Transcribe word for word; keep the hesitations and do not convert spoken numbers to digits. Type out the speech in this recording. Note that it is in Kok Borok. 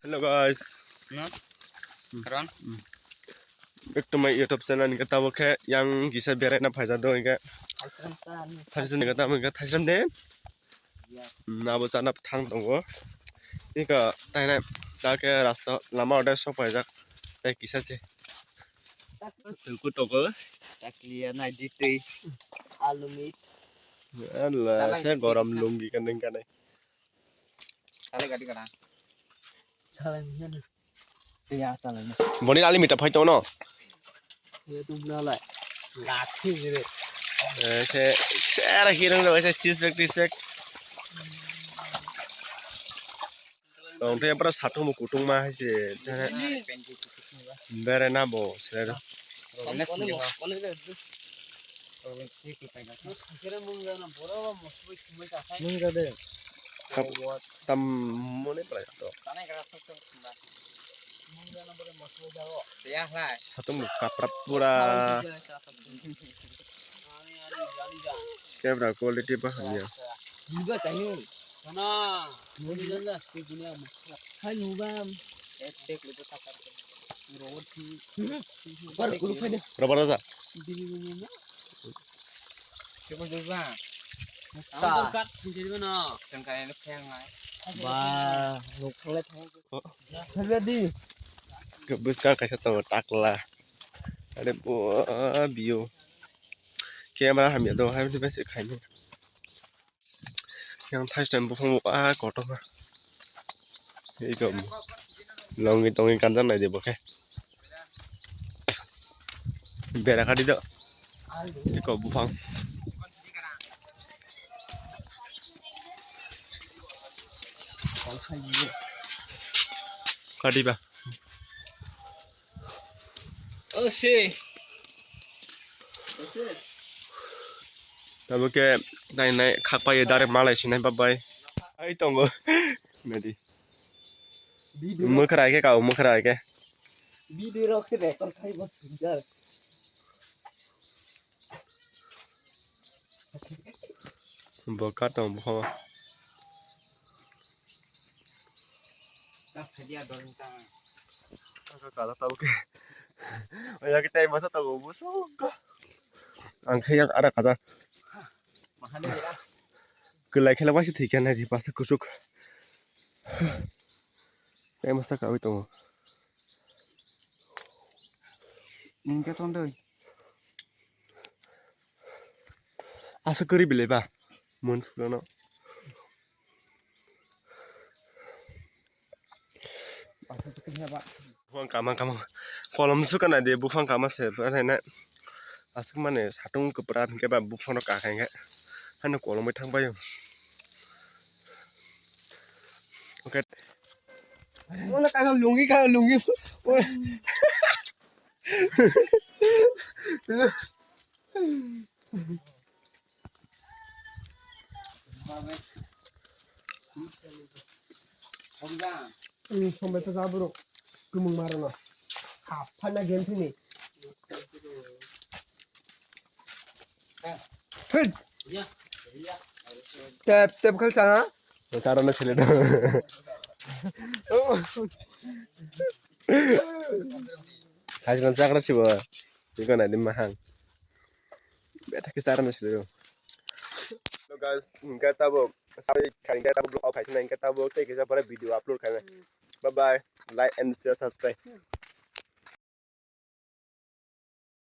Hello guys. No? Hmm. Karon? Hmm. Back to my YouTube channel, hingke tabuk khe yang kisa beraina phaijak do, hingke Thaichwng ta ni. Thaichwng ni khe tamo hingke Thaichwng de. Ya. Hmm, abo chana thang tongo. Ika tainai ta khe rasta lama ode sok phaijak. Tai kisa se. Tengku tongo. Takliya nai di twi. Alu meat. Allah, chalai se gorom lungi kaneng kaneng. Chalai gadi kana. Chalai ni na. Iya, chalai ni. Boni ali mita phai tongo no. Iya, tum na lai. Lathi jire. Eh, se, se ara hirang do, se six pack, six pack. Tong te pura satung bo kutung ma hai se. Bere na bo, se. Nung ja de. Tam mone pala to. Satung bo kapra pura. Camera quality ba hamya. Rubber aja. Ba, nuk thanglai thang. Bwskang kaisa tongo takla. Are bo, biyo. Camera hamya do, hamya do, bese khaini. Yang thai stem buphang bo, ah, kotor ma. Ego longi tongi kanjak nai de bo khe. Bera kha di do. Eko buphang. Kha di ba. O se. Tabo khe nai nai khakpai direct malai sinai babai. Ai tongo. Nadi. Video. Mwkhra khe kau mwkhra khe. Video rok khe record khai bo sujak. Bo ka tong bo. Ka kala tabo khe. Oya khe tai masa tabo bo so ka. Ang khe yak ara kaja. Kwlai khela waisa thwi khe nai di basa kuchuk. Tei masa kawi tongo. Hingke tondoi. Asa kwrwi belai ba. Mun sukno. Buphang kama kama kolom sukana de buphang kama se bwsai na aswk mani satung kwpra hwnkhe ba buphang no kaka hwnkhe hano kolom bai thang bai o. Oke. Mona kaka lungi kaka lungi. Hmm, sombai to jaburo. Kumung maro no. Ha, phana game thini. Hit. Tep, tep khal chana. Sara na sile do. Hajran chakra sibo. Iko na di mahang. Beta ke sara na sile do. Hello guys, hingke tabo, sabai kha hingke tabo vlog khai sina hingke tabo tei kisa pore video upload khai. Bye bye, like and share, subscribe.